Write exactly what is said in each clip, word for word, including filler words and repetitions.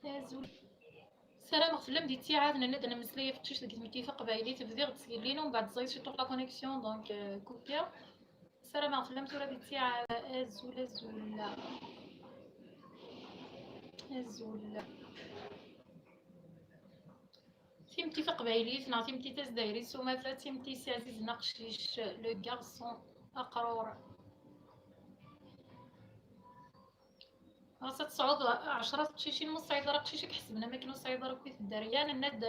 Azul. Ssarameɣ tellam di ttiɛad, nenna-d nemmeslay ɣef teqcict deg tmetti taqbaylit, bdiɣ-d sgellin, umbeɛd ẓẓayet ciṭuḥ la connexion, donc, euh, coupé. Ssarameɣ tellam tura di ttiɛad. Azul, azul. Azul. Timetti taqbaylit neɣ timetti tazdayrit s umata, timetti si ɛzizen aqcic, le garçon aqrur. Ɣas ad tesɛuḍ ɛecra teqcicin, ma ur tesɛiḍ ara aqcic, ad k-ḥesben am akken ur tesɛiḍ ara akk i tedderya. Nenna-d,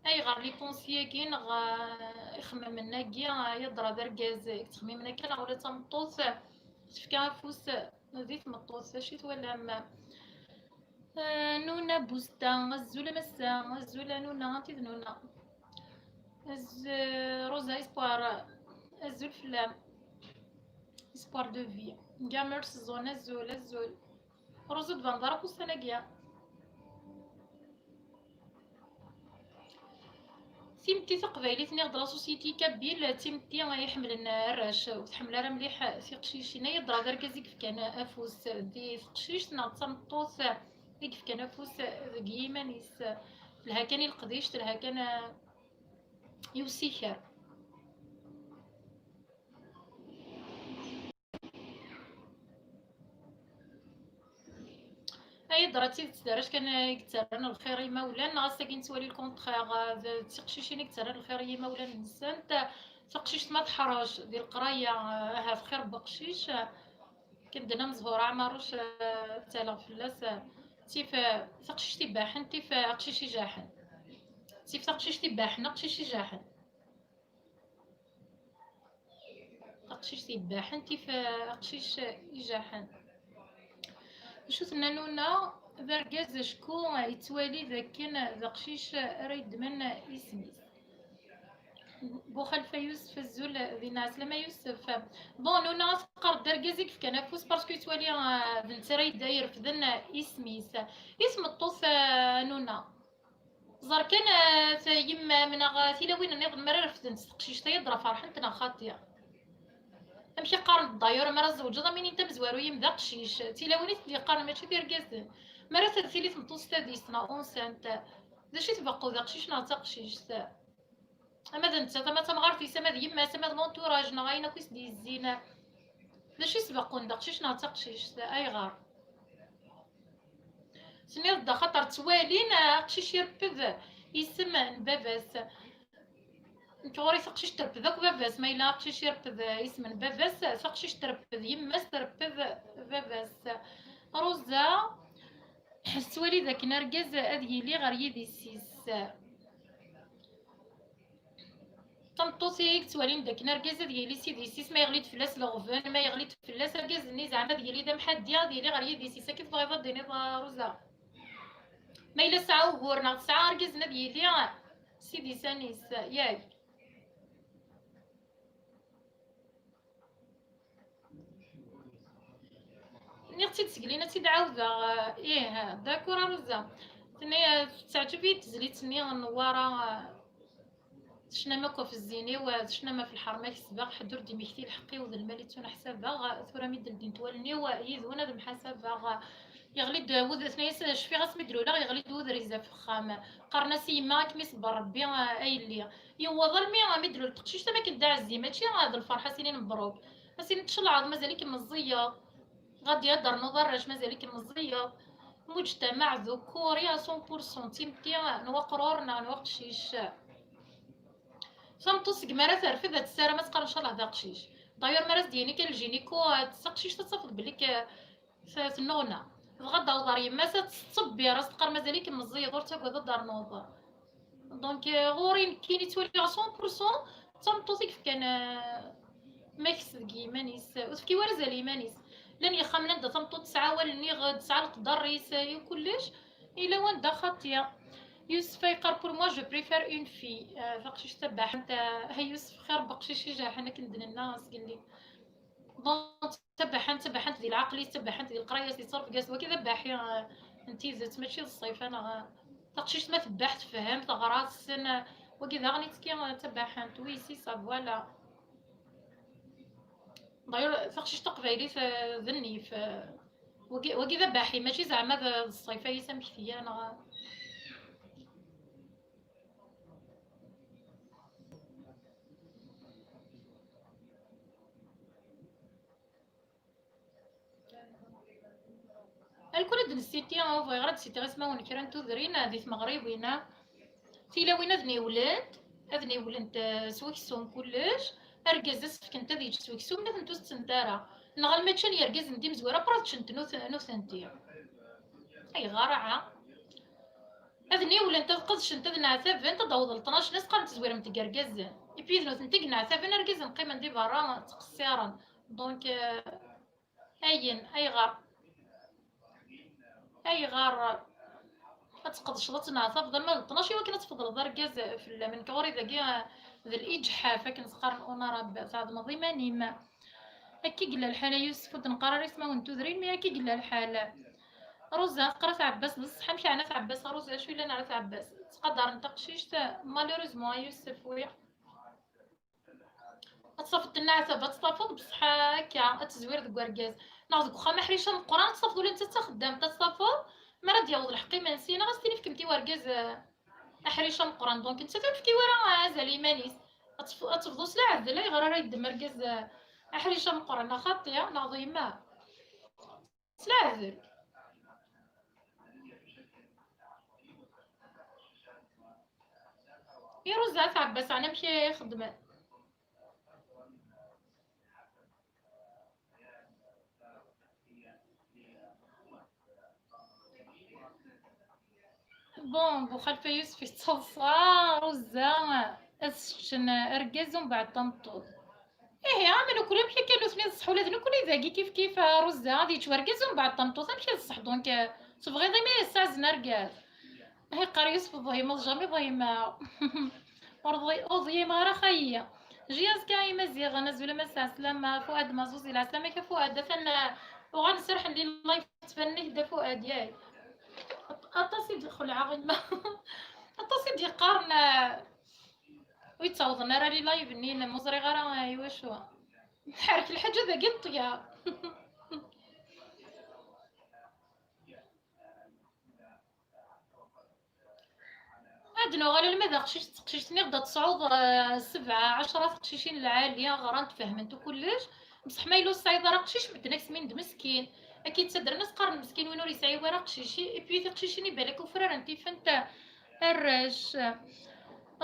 ayɣer les pensées-agi neɣ, eh, ixemmimen-agi, eh, yeḍra d argaz i yettxemmimen akka, neɣ ula d tameṭṭut tefka afus di tmeṭṭut? D acu i twalam? Eh, Nuna Busta, azul a massa, azul a Nuna, anti d Nuna? Az-, Rosa Espoir, azul fell-am. Espoir de vie. Gamers Zone, azul, azul. Rosa, tbaneḍ ara akk ussan-agi. Timetti taqbaylit, nniɣ-d la société kabyle, d timetti ay iḥemmlen arrac, ur tḥemmel ara mliḥ tiqcicin. Ay yeḍra d argaz i yefkan afus di teqcict neɣ d tameṭṭut i yefkan afus deg yiman-is? Telha kan i leqdic, telha kan i usiker. Ay yeḍra d tidet d arrac kan i yettarran lxir i yimawlan, neɣ ass-agi nettwali le contraire, d tiqcicin i yettarran lxir i yimawlan-nsent. Taqcict ma teḥṛec di leqraya, ahat xir n uqcic. Kan d-nenna Mezhura Ɛmaruc, eh, ttaleɣ fell-as, eh, tif, eh, taqcict ibaḥen, tif, eh, aqcic ijaḥen. Tif taqcict ibaḥen, aqcic ijaḥen. Taqcict ibaḥen, tif, eh, aqcic ijaḥen. Acu tenna Nuna? D argaz acku yettwali d akken d aqcic ara yeddmen isem-is. Buxalfa Yusef, azul, dinna ɛeslama Yusef. Bon, Nuna teqqar-d d argaz i yefkan afus parce que yettwali, eh, d netta ara yedda irefden isem-is. I tmeṭṭut, eh, Nuna? Ẓer kan, eh, yemma-m neɣ tilawin nniḍen mi ara refdent s teqcict-a, yeḍra ferḥent neɣ xaṭi? Amek i qqaren d'ailleurs, mi ara tzewǧeḍ am win tamezwaru-yim d aqcic? Tilawin i t-id-yeqqaren, mačči d irgazen. Mi ara tili tmeṭṭut s tadist neɣ enceinte, d acu i tbeqqu, d aqcic neɣ d taqcict? Ama d nettat, ama d tamɣart-is, ama d yemma-s, ama d l'entourage neɣ ayen akk i s-d-yezzin. D acu i sbeqqun, d aqcic neɣ d taqcict? Ayɣer? Tenniḍ-d axaṭer ttwalin aqcic ireffed isem n baba-s. Nekk ɣur-i taqcict terfed akk baba-s, ma yella aqcic ireffed isem n baba-s, taqcict terfed yemma-s, terfed baba-s. Rosa tettwali d akken argaz ad yili ɣer yidis-is. Tameṭṭut i yettwalin d akken argaz ad yili s idis-is, ma yeɣli-d fell-as leɣben, ma yeɣli-d fell-as argaz-nni, zeɛma ad yili d amḥaddi, ad yili ɣer yidis-is. Akka tebɣiḍ ad d-tiniḍ, a Rosa? Ma yella tesɛa ugur neɣ tesɛa argaz-nni, ad yili s idisan-is, yak? Nniɣ-tt-id seg lin, ad tt-id-ɛawdeɣ. Ih, d'accord a Rosa. Tenna, teɛǧeb-iyi tezlit-nni n Newwara, tecnam akk ɣef zzin-iw, tecnam ɣef lḥerma-k, sbeɣ ḥedd ur d-imekti lḥeqq-iw, d lmal i ttuneḥsabeɣ. Tura mi d-ldint wallen-iw, yid-wen ad mḥasabeɣ. Yeɣli-d wud-, tenna-yas, cfiɣ asmi d-luleɣ, yeɣli-d wudriz ɣef uxxam. Qqaren-as i yemma, ad kem-iṣebber Rebbi, a yelli. Yewweḍ almi mi d-lul teqcict am akken d aɛezzi, mačči d lferḥ, ad s-inin mebruk. Ad s-inin tcelɛeḍ, mazal-ikem meẓẓiyeḍ. Ɣad ad d-ternuḍ arrac, mazal-ikem meẓẓiyeḍ. Mujtamaɛ d ukuri à cent pour cent, d timetti n weqrur neɣ n uqcic. Tameṭṭut segmi ara terfed ad tessaram ad teqqar ncallah d aqcic. D'ailleurs, mi ara s-d-yini kan lǧiniku, d taqcict ad tafeḍ belli k-, t-, tennuɣna. Dɣa ad d-taweḍ ɣer yemma-s ad tettṣebbir, ad s-teqqar mazal-ikem meẓẓiyeḍ, ur ttagad ad d-ternuḍ. Donc, euh, ɣur-i nekkini ttwaliɣ cent pour cent d tameṭṭut i yefkan, euh, makes deg yiman-is, ur tefki wara azal i yiman-is. Llan yexxamen anda tameṭṭut tesɛa awal-nni, tesɛa leqder-is, euh, i kullec, yella wanda xaṭi. Yusef a yeqqar, pour moi, je préfère une fille. Euh, taqcict tabaḥant, euh, a Yusef, xir n uqcic ijaḥen, akken d-nenna zgelli. Donc, tabaḥant, tabaḥant di lɛaqel-is, tabaḥant di leqraya-s, di ttṛebga-s, wagi d abaḥi, euh, n tidet, mačči d ṣṣifa, neɣ, euh, taqcict ma tebbeḥ, tefhem, teɣra, tessen, euh, wagi daɣen ittekki, euh, tabaḥant, oui, c'est ça, voilà. D'ailleurs, taqcict taqbaylit, euh, d nnif, euh, Wagi, wagi d abaḥi, mačči zeɛma d, d ṣṣifa-is amek tga, neɣ? Alkul ad d-nessiti, ur bɣiɣ ara ad d-sitiɣ ismawen n kra n tudrin di tmeɣribin-a. Tilawin ad niwlent, ad niwlent, eh, s weksum kullec. Argaz ad s-fkent ad yečč s weksum, nitenti ur tettent ara. Neɣ alma ččan yergazen d imezwura, après ččent nut-, nutenti. Ayɣer aha? Ad niwlent, ad qedcent, ad neɛtabent, ad d-awḍen tnac, ad s-qqarent tezwirem deg yergazen. Et puis d nutenti i yenɛtaben, argazen qqimen di berra, ttqeṣṣiren. Donc, euh, ayen, ayɣer? Ayɣer ad tqedceḍ, ad tenɛtabeḍ alma d tnac i wakken ad tfeḍleḍ argaz fell-am? Nekk ɣur-i dagi, ah, d liǧḥaf, akken s-qqaren, honorable, tɛedmeḍ iman-im. Akka i yella lḥal a Yusef, ur d-neqqar ara ismawen n tudrin, mi akka i yella lḥal. Ruza teqqar At Ɛebbas d ṣṣeḥ. Amek yeɛni At Ɛebbas a Ruza? Acu yellan ar At Ɛebbas? Ttqadaren taqcict, malheureusement a Yusef, wi. Ad tafeḍ tenneɛtab, ad tafeḍ, bṣeḥ akka ad tezwir deg urgaz. Neɣ deg uxxam aḥric ameqqran, ad tafeḍ ula d nettat d taxeddamt, ad tafeḍ mi ara d-yaweḍ lḥeqq imensi, neɣ ad s-tini fkemt i urgaz, eh, aḥric ameqqran. Donc nettat ur tefki ara azal i iman-is. Ad tef-, ad tebḍu s leɛdel, ayɣer ara yeddem argaz, eh, aḥric ameqqran? Neɣ xaṭi, neɣ d yemma. S leɛdel. I Ruza At Ɛebbas, ɛni amek i xeddmen? Bon, bu Xalifa Yusef yettaḍsa, Ruza, ad s-ččen argaz umbeɛd tameṭṭut. Ihi, a ma nekkni amek akka nutni d ṣṣeḥ, ula d nekkni dagi kif kif, a Ruza, ad yečč wergaz umbeɛd tameṭṭut, amek d ṣṣeḥ? Donc, euh, tebɣiḍ imi yessaɛzen argaz? Ihi, qqar Yusef, ḍhimeḍ, jamais ḍhimeɣ. Ur ḍi-, ur ḍyimeɣ ara xayi. Jiazka Imaziɣen, azul a Massa, ɛeslama, Fuad Mazuzi, lɛeslama-k a Fuad, atan, uh, uɣalen serḥen di live, ttbanen-ak-d a Fuad, yay. At-, aṭas i d-xelɛeɣ imma. Aṭas i d-yeqqaren, uh, ur yettawḍen ara li live-nni, ma ur ẓriɣ ara, uh, iwacu. Tḥerrek lḥaǧa dagi n ṭṭya. Ad nuɣal alma d aqcic d teqcict-nni, ɣ-d ad tesɛuḍ, eh, sebɛa, ɛecra teqcicin lɛali, ɣrant, fehment u kullec. Bṣeḥ ma yella ur tesɛiḍ ara aqcic, medden ak-smin d meskin. Ad k-yettadren, ad s-qqaren meskin win ur yesɛi wara aqcic. Et puis tiqcicin i balak ufrarent, tifent arrac.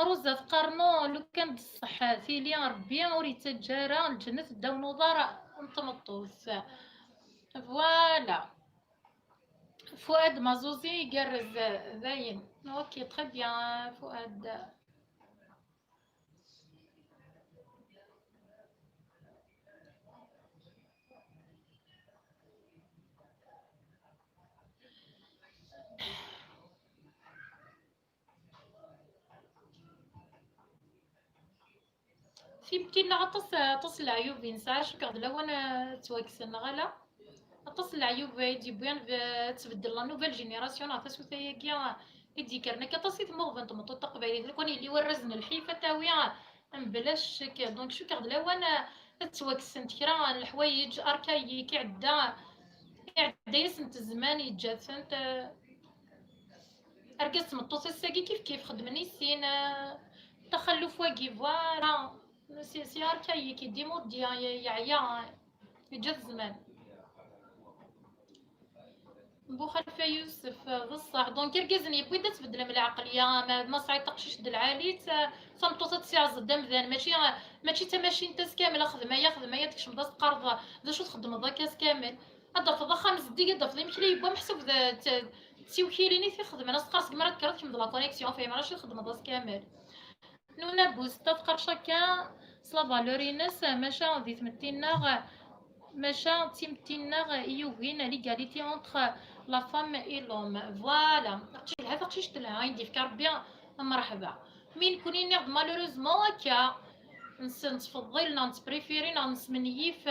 Ruza teqqar non, lukan d ṣṣeḥ tili, Rebbi ur yettaǧǧa ara lǧennet ddaw n uḍar n tmeṭṭut. Voilà. Fuad Mazuzi igerrez, dayen. Ok, très bien, Fuad. Timetti-nneɣ aṭas, aṭas n leɛyub i nesɛa, cukkeɣ d lawan, eh, ad ttwakksen, neɣ ala? Aṭas n leɛyub i d-yewwin, eh, ad tbeddel la nouvelle génération neɣ tasuta-agi, eh, i d-yekkren. Akka aṭas i temmuɣben tmeṭṭut taqbaylit, lukan yelli warraz n lḥif ad tawi, eh, mebla ccek. Donc cukkeɣ d lawan, eh, ad ttwakksent kra n leḥwayeǧ archaïques, iɛedda, iɛedda-yasent zzman, yeǧǧa-tent, eh, Argaz d tmeṭṭut ass-agi kif kif xeddmen i sin, eh, taxalluft-agi, voilà. C'est, c'est archaïque, démodé, ye-, yeɛya, yeǧǧa-t zzman. Bu Xalifa Yusef, eh, d ṣṣeḥ. Donc, irgazen yewwi-d ad tbeddlem lɛeqliya, ma, ma sɛiḍ taqcict d lɛali, ta-, tameṭṭut ad tt-iɛẓed amdan, mačči, mačči d tamacint ass kamel, xdem aya, xdem aya, ad tkecmeḍ ad teqqareḍ, d acu txeddmeḍ akka ass kamel? Ad d-tafeḍ axxam zeddig, ad d-tafeḍ imekli yewwa meḥsub d, d, d tiwkilin i t-ixedmen. Ad s-teqqar segmi ara d-tekkreḍ kemm d la connexion, fehmeɣ acu txeddmeḍ ass kamel. Nuna Busta teqqar chacun s la valeur-ines, maca di tmetti-nneɣ, maca d timetti-nneɣ i yugin l'égalité entre la femme et l'homme. Voilà. Taqcict telha, taqcict telha, ayen d-yefka Rebbi, mreḥba. Mi nekni nniɣ-d malheureusement akka, nse-, nettfeḍḍil neɣ nettprifiri neɣ nesmenyif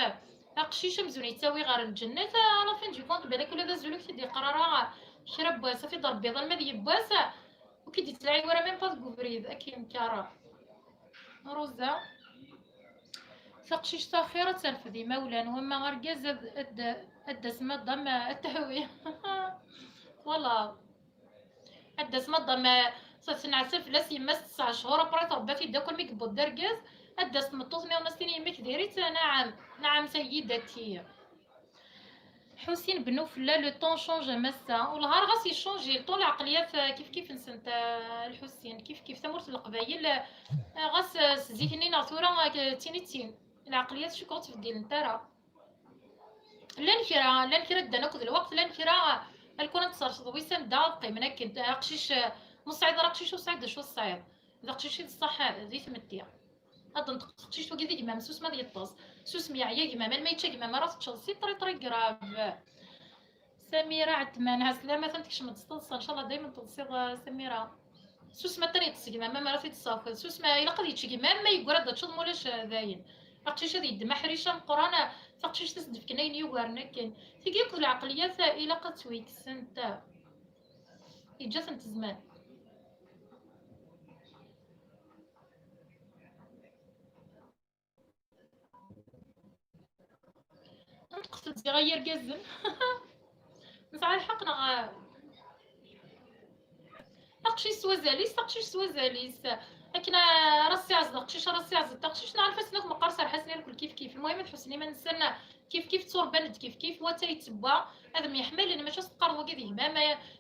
aqcic amzun yettawi ɣer lǧennet, à la fin du compte, balak ula d azul ur k-t-id-yeqqar ara kra n wass, ad t-id-rebbiḍ alma d yiwwas, ur k-id-yettlaɛi wara même pas deg ubrid, ad k-yenker. Ruza, taqcict axir ad terfed imawlan, wamma argaz ad, ad, Ad d-tas madam, ad tawi. Voilà. Ad d-tas madam, s-, tenɛetab fell-as yemma-s tesɛa cchur, après trebba-t-id akk almi yewweḍ d argaz. Ad d-tas tmeṭṭut-nni, ad as-tini yemma-k diri-tt, naɛam, naɛam, sayyidati. Ḥusin Benufella, le temps change a massa. Wellah ar ɣas yechangi le temps, lɛeqliyat, eh, kif kif nsent, eh, Lḥusin, kif kif tamurt n Leqbayel, eh, ɣas, eh, s zik-nni neɣ tura, eh, d tin i d tin. Lɛeqliyat cukkeɣ ur ttbeddilent ara. Llan kra, llan kra ddan akked lweqt, llan kra, eh, alkun ad tserseḍ wis anda ad qqimen akken. Aqcic, eh, ur tesɛiḍ ara aqcic, ur tesɛiḍ d acu tesɛiḍ. D aqcic i d ṣṣeḥ, eh, di tmetti. Ad d-tenṭeq teqcict-agi di gma-m, susem ad yeṭṭes. Susem yeɛya gma-m, alma yečča gma-m ara teččeḍ, c'est très très grave. Samira Ɛetman, ɛeslama, atan tekcem-d s teḍsa, ncallah daymen teḍsiḍ, a Samira. Susem atan yeṭṭes gma-m, ma ara t-id-tessafeḍ. Susem, ilaq ad yečč gma-m, ma yeggra ad teččeḍ, ma ulac, eh, dayen. Aqcic ad yeddem aḥric ameqqran, eh, taqcict ad s-d-fken ayen yugaren akken. Tigi akked lɛeqliyat, eh, ilaq ad ttwikksent, eh, yeǧǧa-tent zzman. Nṭeqet-d ziɣ ay irgazen. Nesɛa lḥeqq neɣ? Aqcic s wazal-is, taqcict s wazal-is. Akken ara s-iɛzeḍ aqcic, ara s-iɛzeḍ taqcict, neɣ alef-asen akk meqqar serḥ-asen irkel kif kif. Lmuhim ad ḥussen iman-nsen kif kif, tturebban-d kif kif, wa d ta yettewwa, ad myeḥmalen, mačči ad s-teqqareḍ wagi d gma-m,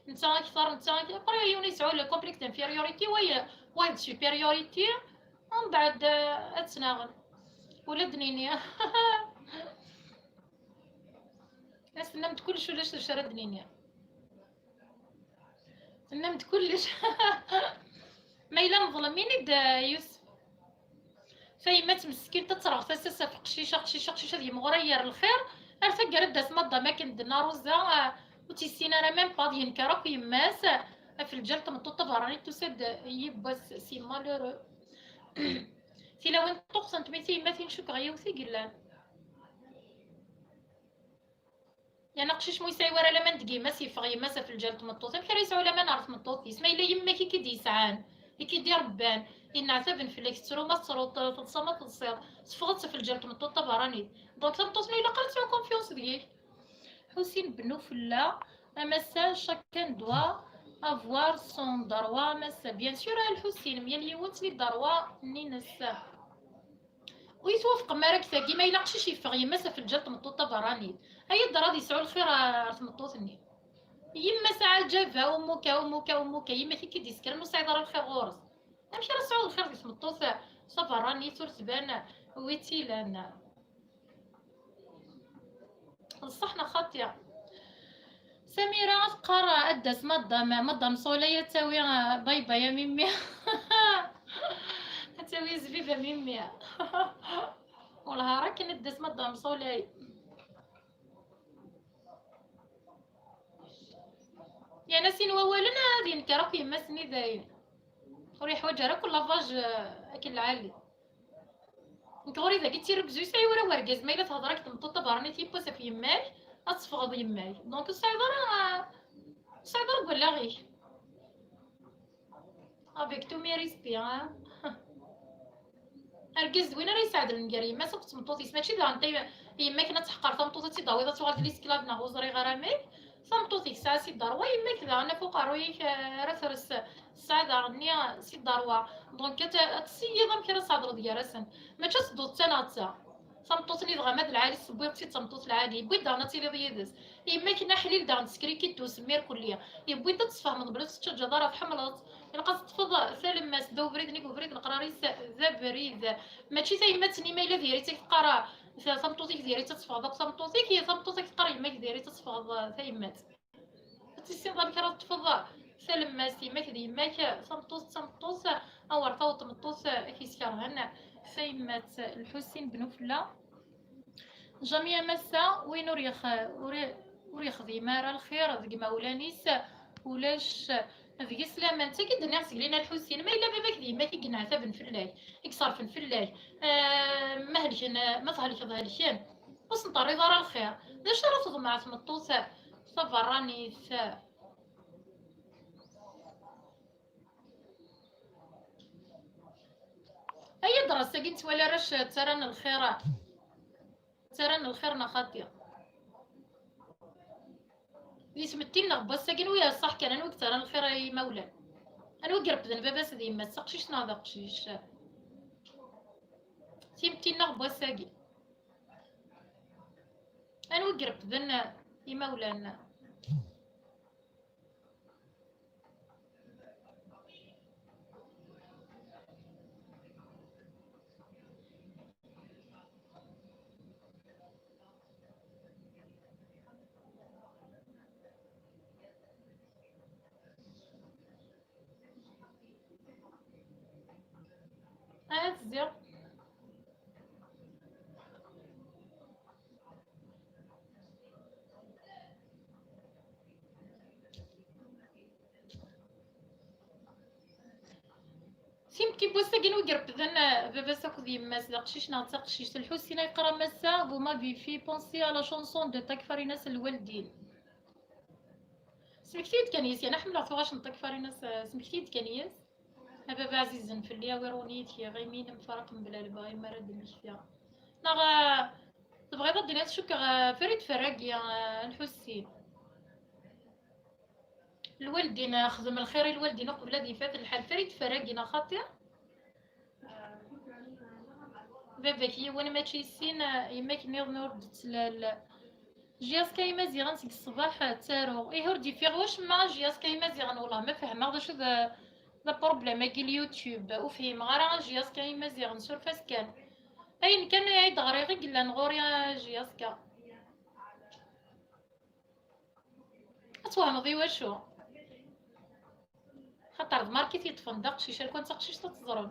netta akter, netta akter. Après yiwen yesɛu le complexe d'infériorité, wa ye-, wa d supériorité. Mbeɛd, eh, ad ttnaɣen. Ula d nini. As tennam-d kullec, ulac d acu ara d-nini. Tennam-d kullec. Ma yella neḍlem, ini-d, eh, Yusef. Tayemmat meskint ad terɣ tasa-s ɣef uqcic, aqcic, aqcic ad yimɣur ay yer lxir. Ar taggara ad d-tas madam akken d-tenna Rosa, eh, ur tt-yessin ara même pas, ad yenker akk yemma-s, eh, ɣef lǧal n tmeṭṭut tabeṛṛanit tusa-d yiwwas, c'est malheureux. Tilawin ṭṭuqsent mi tiyemmatin cukkeɣ yiwet i yellan. Yan aqcic mu yesɛi wara laman deg yemma-s, yeffeɣ yemma-s ɣef lǧal n tmeṭṭut. Amek ara yesɛu laman ɣer tmeṭṭut-is? Ma yella yemma-k i k-id-yesɛan, i k-id-irebban, yenneɛtaben fell-ak, tettru ma tettruḍ, teḍsa ma teḍsiḍ, teffɣeḍ-tt ɣef lǧal n tmeṭṭut tabeṛṛanit. Donc tameṭṭut-nni ilaq ad tesɛu confiance deg-k. Ḥusin Benufella, a massa, chacun doit avoir son droit, a massa. Bien sûr, a Lḥusin, myal yiwen s les droits-nni-ines. Ur yettwafeq ara deg tagi, ma yella aqcic yeffeɣ yemma-s ɣef lǧal n tmeṭṭut tabeṛṛanit. Ay adder ad yesɛu lxir ar tmeṭṭut-nni. Yemma-s ɛǧaba, umuka, umuka, umuka, yemma-k i k-id-yessekren, ur tesɛiḍ ara lxir ɣur-s. Amek ara tesɛuḍ lxir di tmeṭṭut tabeṛṛanit ur tban wi tt-ilan? D ṣṣeḥ neɣ xaṭi? Samira teqqar ad d-tas madam, madam Soleil ad tawi, ah, bye bye a mimi. Ad tawi zbib a mimi. Wellah ar akken ad d-tas madam Soleil. Yerna sin wawalen ad yenker akk yemma-s-nni dayen. Ur yeḥwaǧ ara akk lavage, eh, akken lɛali. Nekk ɣur-i dagi d tirrugza, ur yesɛi ara wergaz, ma yella tehder akk tmeṭṭut tabeṛṛanit yiwwas ɣef yemma-k, ad teffɣeḍ yemma-k. Donc ur tesɛiḍ ara, ur tesɛiḍ ara deg wallaɣ-ik. Avec tous mes respects, hein. Argaz d win ara yesɛedlen gar yemma-s akked tmeṭṭut-is, mačči daɣen ta-, yemma-k ad teḥqer tameṭṭut ad tt-id-tawiḍ ad tuɣal d l'esclave neɣ ur ẓriɣ ara amek. Tameṭṭut-ik tesɛa si dderwa, yemma-k daɣen af uqerruy-ik, eh, ara tres, tesɛa daɣen-nni si dderwa. Donc ad t-, ad tessiyyiḍ amek ara tɛedleḍ gar-asen. Mačči ad tedduḍ d ta neɣ d ta. Tameṭṭut-nni dɣa ma d lɛali tewwiḍ-tt-id d tameṭṭut lɛali, yewwi-d daɣen ad tiliḍ yid-s. Yemma-k n aḥlil daɣen teskriki-d tusemmir kulli. Yewwi-d ad tesfehmeḍ belli ur tettaǧǧaḍ ara tḥemmleḍ-tt. Ilaq ad teṭṭfeḍ talemmast d ubrid-nni, deg ubrid leqrar-is d abrid. Mačči tayemmat-nni ma yella diri-tt ak teqqar, ta-, tameṭṭut-ik diri-tt ad teffɣeḍ akk tameṭṭut-ik, i tameṭṭut ak teqqar yemma-k diri-tt ad teffɣeḍ, eh, tayemmat. Ad tissineḍ amek ara teṭṭfeḍ talemmast, yemma-k d yemma-k, tameṭṭut d tameṭṭut, awer taweḍ tmeṭṭut ak-yeskerhen tayemmat. Lḥusin Benufella. Jami a massa, win ur yex-, ur ye-, ur yexdim ara lxir deg imawlan-is, ulac deg-s laman. D tagi d-nniɣ seg Lina Lḥusin, ma yella baba-k d yemma-k i yenɛtaben fell-ak, i iṣerfen fell-ak, eh, ma helken, ma thelkeḍ helken, ur sen-terriḍ ara lxir. D acu ara teḍmeɛ tmeṭṭut tabeṛṛanit? Ay adras-agi nettwali arrac ttarran lxir, ttarran lxir neɣ xaṭi. Di tmetti-nneɣ n wass-agi, anwa i ṣṣeḥ kan, anwa i yettarran lxir i yimawlan? Anwa i irefden baba-s d yemma-s, d taqcict neɣ d aqcic? Timetti-nneɣ n wass-agi, anwa i irefden imawlan? Ad ziɣ. Timetti n wass-agi, anwa i irefden, eh, baba-s akked yemma-s, d aqcic neɣ d taqcict? Lḥusin ay yeqqar: a massa, vous m'avez fait penser à la chanson de Takfarinas Lwaldin. Smekti-d kan yes, yani ḥemmleɣ tuɣac n Takfarinas, eh, smekti-d kan yes. A baba ɛzizen fell-i, awer ur iyi-tgiɣ imi nemfaraq mebla lebɣi mi ara d-mmektiɣ. Neɣ, eh, tebɣiḍ ad d-tiniḍ cukkeɣ, eh, Farid Ferragi, eh, Lḥusin. Lwaldin, eh, xdem lxir i lwaldin uqbel ad ifat lḥal. Farid Ferragi neɣ xaṭi? Baba-k yiwen mačči sin, eh, yemma-k nniḍen ur d-ttlal. Jiyaska Imaziɣen seg ṣṣbeḥ, eh, ttaruɣ. Ih, ur d-yeffiɣ wacemma, Jiyaska Imaziɣen, wellah ma fehmeɣ d acu d, d apṛublem-agi n YouTube. Ur fhimeɣ ara, Jiyaska Imaziɣen, suref-as kan. Ayen kan ay d-ɣriɣ i yellan ɣur-i, a Jiyaska. Ad twehmeḍ i wacu? Xaṭer d Mark i t-yeṭṭfen d aqcic, ar kan d taqcict ad teẓrem.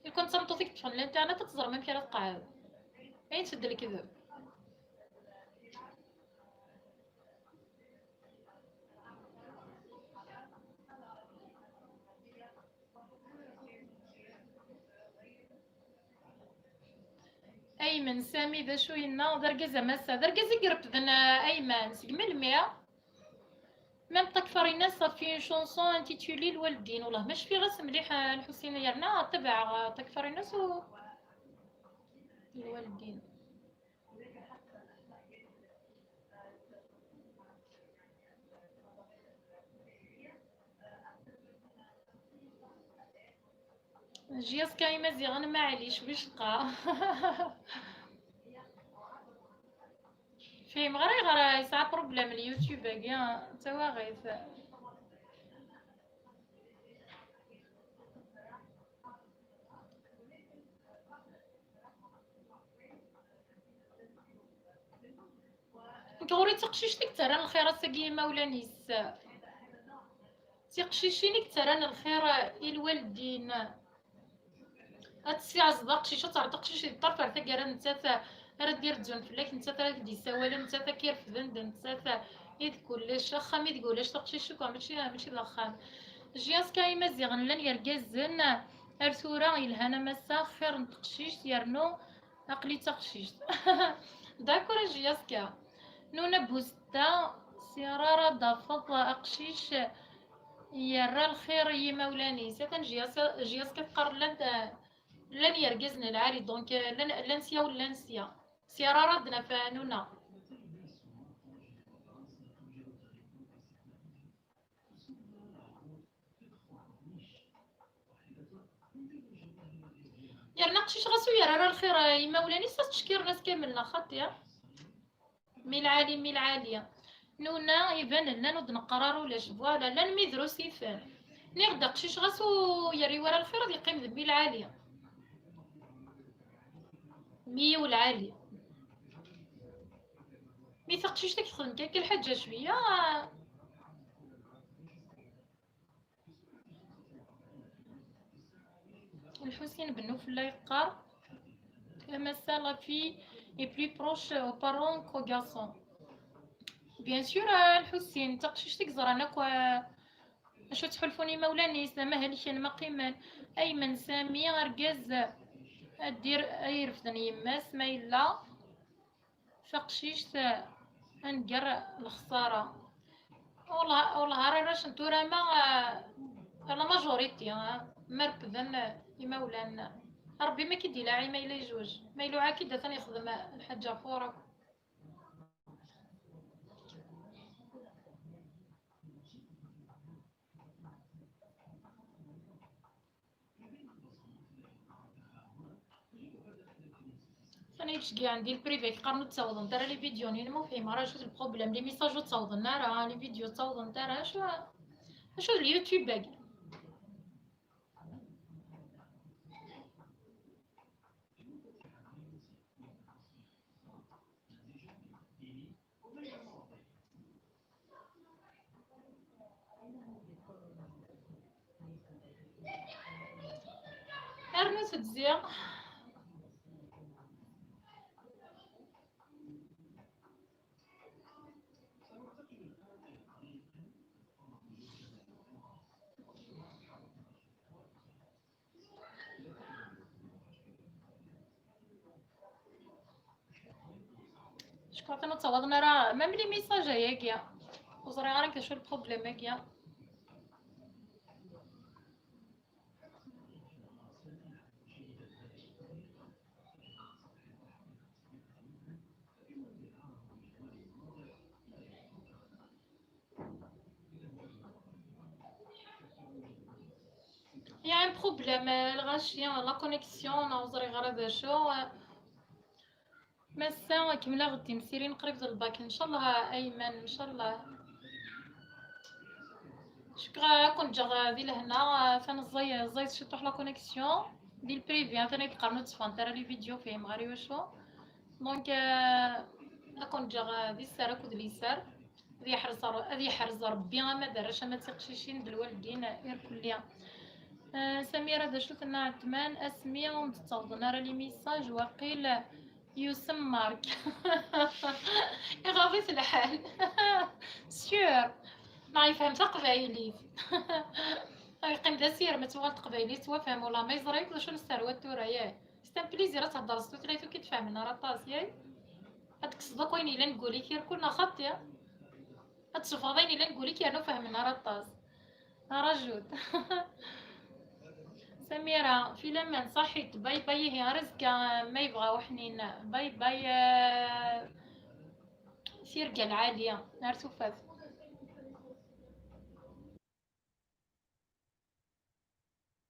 Ar kan d tameṭṭut i yeṭṭfen l'internet ad teẓrem amek ara tqeɛɛed. Ayen sed lekdeb. Aymen Sami, d acu yenna? D argaz a massa, d argaz i irefden, eh, Aymen, seg melmi? Même Takfarinas a fait une chanson intitulée Lwaldin. Wellah ma cfiɣ-as mliḥ, eh, Lḥusin, yerna tabaɛeɣ, eh, Takfarinas u Lwaldin. Jiska Imaziɣen, maɛlic, wicqa. Fhimeɣ ara ayɣer yesɛa problème l-YouTube-agi, d tawaɣit. Nekk ɣur-i d taqcict i yettarran lxir ass-agi i yimawlan-is. D tiqcicin i yettarran lxir i lwaldin. Ad tessiɛzeḍ aqcic, ad terreḍ aqcic di ṭṭerf ar taggara, nettat ara d-irezzun fell-ak, nettat ara k-d-yessawalen, nettat ara k-irefden, d nettat i d kullec, axxam i deg ulac taqcict, cukkeɣ mačči, mačči d axxam. Jiska Imaziɣen llan yergazen ar tura yelhan a massa, xir n teqcict, yernu aql-i d taqcict. D'accord a Jiska. Nuna Buzetta, sirara d-afeḍ aqcic yerra lxir i yimawlan-is. Atan Jiska, Jiska teqqar llan, llan yergazen lɛali, donc, llan, llan sya u llan sya. Sirara d-naf Nuna. Yerna aqcic ɣas ur yerri ara lxir i yimawlan-is, ad ttcekkiren ass kamel neɣ xaṭi. Mi lɛali, mi lɛali. Nuna, iban llan ur d-neqqar ara ulac. Voilà, llan mi drus ifen. Niɣ-d aqcic ɣas ur yerri wara lxir, ad yeqqim d mi lɛali. Mi yiw lɛali. Mi taqcict ad k-texdem kan lḥaǧa cwiya. Lḥusin Ben Ufella yeqqar: a massa, la fille est plus proche aux parents qu'au garçon. Bien sûr, a Lḥusin, d taqcict i yeẓran akk, a, acu ttḥulfun imawlan-is, d ama helken ma qqimen. Aymen Sami, argaz ad d-ir-, ad irefden yemma-s ma yella taqcict, eh, ad nger lexsara. Wellah, wellah, arrac n tura ma, eh, la majorité, eh, ma refden, eh, imawlan. Rebbi ma k-id-ilaɛi ma yella yezweǧ. Ma iluɛa-k-id, atan yexdem, eh, lḥaǧa ɣur-k. Nekk seg ɛndi le privé qqaren ur ttawḍent ara les vidéos-nni, ma ur fhimeɣ ara acu d le problème, les messages ur ttawḍen ara, les vidéos ur ttawḍent ara, acu, acu d le YouTube-agi? Rnu-t-id ziɣ. Cukkeɣ ur ttawḍen ara même les messages-agi. Ur ẓriɣ ara d acu le problème-agi. Il y a un problème, euh, lɣaci, la connexion, neɣ ur ẓriɣ ara d acu. Massa, kemmleɣ-d timsirin qrib d lbak, ncallah a Ayman, ncallah. Cukkeɣ ad ken-ǧǧeɣ di lehna, atan ẓẓay, ẓẓay ciṭuḥ la connexion. Di le privé, atan ay d-qqaren ur tteffɣent ara les vidéos, fhimeɣ ara iwacu. Donc, euh, ad ken-ǧǧeɣ di sser akked liser. Ad yeḥrez Ṛ-, ad yeḥrez Ṛebbi ama d arrac ama d tiqcicin d lwaldin irkelli. Ah, Samira, d acu tenna Ɛetman? Asmi ur d-ttawḍen ara les messages, waqil yusem Mark. Iɣaḍ-it lḥal. Sûr. Neɣ yefhem taqbaylit. Yeqqim d asirem ad tuɣal teqbaylit twafhem, wala ma yeẓra yakk d acu nesserwat tura, yah. C'est un plaisir ad theddreḍ s tutlayt ur k-id-fehmen ara aṭas, yah. Ad tekkseḍ akk ayen yellan deg wul-ik irkul neɣ xaṭi. Ad tessufɣeḍ ayen yellan deg wul-ik yernu ur fehmen ara aṭas. Rajut. Samira, fi laman, ṣaḥit, bye bye, ihi ar azekka, ma yebɣa uḥnin, bye bye, euh, tirga lɛali, ar tufat.